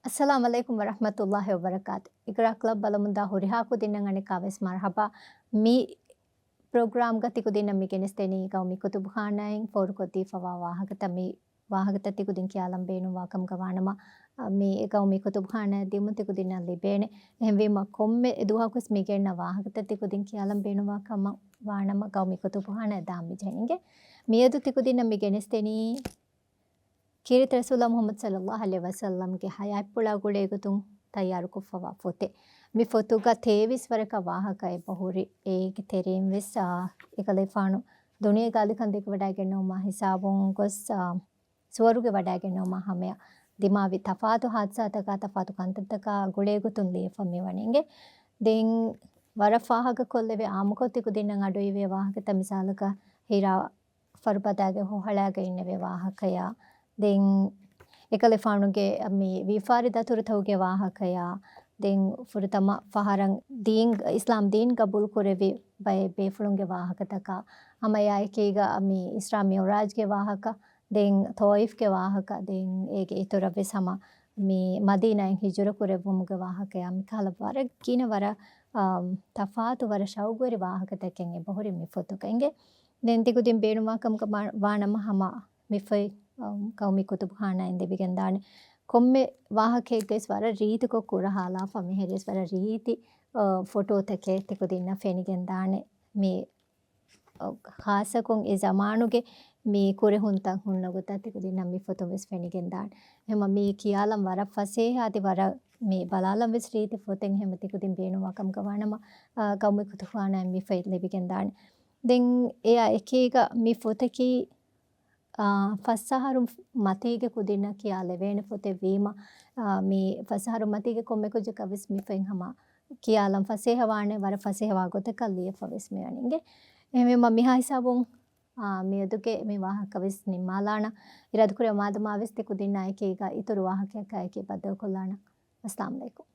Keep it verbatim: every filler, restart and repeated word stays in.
އައްސަލާމު ޢަލައިކުމް ވަރަޙްމަތުﷲި ވަބަރަކާތު. އިގްރާ ކްލަބް ބަލަމުންދާ ހުރިހާ ކުދިންނަށް އަނެއްކާވެސް މަރުޙަބާ. މި ޕްރޮގްރާމްގަ ތިކުދިންނަށް މި ގެނެސްދެނީ ގައުމީ ކުތުބުޚާނާއިން ފޯރުކޮށްދީފަވާ ވާހަކަތައް. މި ވާހަކަތައް ތިކުދިން ކިޔާލަން ބޭނުންވާ ކަމުގަ ވާނަމަ، އަ، މި ގައުމީ ކުތުބުޚާނާއަށް ދިއުމުން ތިކުދިންނަށް ލިބޭނެ. އެހެންވީމަ ކޮންމެ ދުވަހަކުވެސް މި ގެންނަ ވާހަކަތައް ތިކުދިން ކިޔާލަން ބޭނުންވާ ކަމަށް ވާނަމަ، ގައުމީ ކުތުބުޚާނާއަށް ދާން މިޖެހެން އިނގޭ. މިއަދު ތިކުދިންނަށް މި ގެނެސްދެނީ ކީރިތި ރަސޫލާ މުޙައްމަދު ޞައްލައްލާހު ޢަލައިހި ވަސައްލަމްގެ ޙަޔާތްޕުޅާ ގުޅޭގޮތުން ތައްޔާރުކޮށްފަވާ ފޮތެއް. މި ފޮތުގަ ތޭވީސް ވަރަކަށް ވާހަކަ އެބަހުރި. އޭގެ ތެރެއިން ވެސް، އާ، އެކަލޭފާނު ދުނިޔޭގެ އަލިކަން ދެކެވަޑައިގެންނެވުމާ ހިސާބުން ގޮސް، އާ، ސުވަރުގެ ވަޑައިގެންނެވުމާ ހަމަޔަށް ދިމާވި ތަފާތު ހާދިސާތަކާ ތަފާތު ކަންތައްތަކާ ގުޅޭގޮތުން ލިޔެފަ މިވަނީ އިނގޭ. ދެން ވަރަށް ފާހަގަކޮށްލެވޭ އާއްމުކޮށް ތިކުދިންނަށް އަޑުއިވޭ ވާހަކަތައް، މިސާލަކަށް ހީރާ ފަރުބަދާގެ ހޮހަޅާގަ އިންނެވޭ ވާހަކަޔާ، ދެން އެކަލޭފާނުގެ މި ވިޔަފާރި ދަތުރުތަކުގެ ވާހަކަޔާ، ދެން ފުރަތަމަ ފަހަރަށް ދީން، އިސްލާމް ދީން ގަބޫލު ކުރެއްވި ބައެއް ބޭފުޅުންގެ ވާހަކަތަކާ، ހަމަ އެއާއެކީގަ މި އިސްރާ މިޢުރާޖްގެ ވާހަކަ، ދެން ޠާއިފްގެ ވާހަކަ، ދެން އޭގެ އިތުރަށް ވެސް ހަމަ މި މަދީނާއިން ހިޖުރަ ކުރެއްވުމުގެ ވާހަކަޔާ، މިކަހަލަ ވަރަށް ގިނަ ވަރަށް، އާ، ތަފާތު ވަރަށް ޝައުގުވެރި ވާހަކަތަކެއް އެބަހުރި މި ފޮތުގަ އިނގޭ. ދެން ތިކުދިން ބޭނުންވާ ކަމުގަ ވާ-، ވާނަމަ ހަމަ މި ފޮތް، އަ، ގައުމީ ކުތުބުޚާނާއިން ލިބިގެންދާނެ. ކޮންމެ ވާހަކައެއްގައިސް ވަރަށް ރީތިކޮށް ކުރަހާލާފަ މިހެރިޔަސް ވަރަށް ރީތި، އަ، ފޮޓޯތަކެއް ތިކުދިންނަށް ފެނިގެންދާނެ. މި، އަ، ޚާއްޞަކޮށް އެ ޒަމާނުގެ މި ކުރެހުންތައް ހުންނަ ގޮތަށް ތިކުދިންނަށް މި ފޮތުން ވެސް ފެނިގެންދާނެ. ހަމަ މި ކިޔާލަން ވަރަށް ފަސޭހަ އަދި ވަރަށް މި ބަލާލަން ވެސް ރީތި ފޮތެއް. ހަމަ ތިކުދިން ބޭނުންވާ ކަމުގަ ވާނަމަ، އަ، ގައުމީ ކުތުބުޚާނާއިން މި ފޮތް ލިބިގެންދާނެ. ދެން އެއާ އެކީގަ މި ފޮތަކީ، އާ، ފަސް އަހަރު މަތީގެ ކުދިންނަށް ކިޔާލެވޭނެ ފޮތެއް ވީމަ، އާ، މި ފަސް އަހަރު މަތީގެ ކޮންމެ ކުއްޖަކަށް ވެސް މި ފޮތް ހަމަ ކިޔާލަން ފަސޭހަވާނެ، ވަރަށް ފަސޭހަވާ ގޮތަކަށް ލިޔެފަ ވެސް މިވަނީ އިނގޭ. އެހެންވީމަ މިހާ ހިސާބުން، އާ، މިއަދުގެ މި ވާހަކަ ވެސް ނިންމާލާނަން. އިރާދަކުރެއްވި މާދަމާ ވެސް ތި ކުދިންނާ އެކީގަ އިތުރު ވާހަކައަކާއެކީ ބައްދަލުކޮށްލާނަން. އައްސަލާމު ޢަލައިކުމް.